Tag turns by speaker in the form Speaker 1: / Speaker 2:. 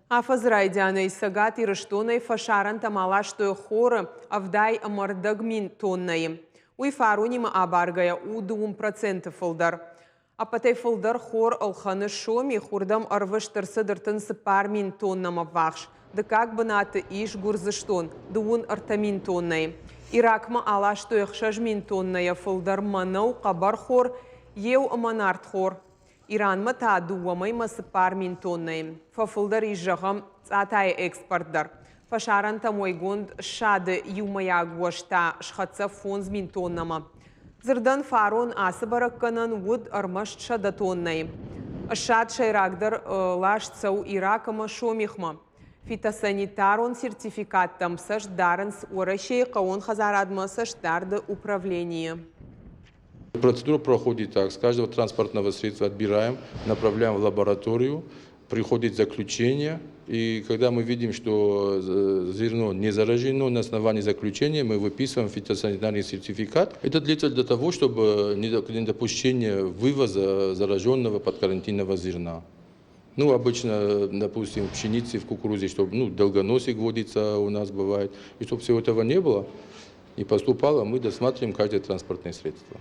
Speaker 1: Афӕдзы райдианӕй Цӕгат Ирыстонӕй фӕсарӕнтӕм аластой хоры 70,5 мин тоннӕйы. Уый фаронимӕ абаргӕйӕ у 20% фылдӕр. Ӕппӕтӕй фылдӕр хор ӕлхӕны Сомих, уырдӕм ӕрвыст ӕрцыд 34 000 тоннӕмӕ ввахс. Дыккаг бынаты ис Гуырдзыстон, 33 000 тоннӕйы. Иракмӕ аластой 6000 тоннӕйӕ фылдӕр мӕнӕу, хъӕбӕрхор, еу ӕмӕ нартхор. Иранмӕ та 2,4 мин тоннӕйы. Фӕфылдӕр ис, зӕгъӕм, цъатайы экспорт дӕр. Фӕсарӕнтӕм уӕйгонд ссады иумӕйаг уӕз та схӕццӕ 5000 тоннӕмӕ. Дзырдӕн, фарон ацы бӕрӕггӕнӕн уыд ӕрмӕст 100 тоннӕйы. Ссад сӕйрагдӕр ласт цӕуы Ирак ӕмӕ Сомихмӕ. Фитосанитарон сертификаттӕм цӕст дарынц Уӕрӕсейы хъӕууон хӕдзарадмӕ цӕстдарды управленийы.
Speaker 2: Процедура проходит так. С каждого транспортного средства отбираем, направляем в лабораторию, приходит заключение, и когда мы видим, что зерно не заражено, на основании заключения мы выписываем фитосанитарный сертификат. Это длится для того, чтобы недопущение вывоза зараженного подкарантинного зерна. Ну, обычно, допустим, в пшенице, в кукурузе, чтобы, ну, долгоносик водится у нас бывает. И чтобы всего этого не было, и поступало, мы досматриваем каждое транспортное средство.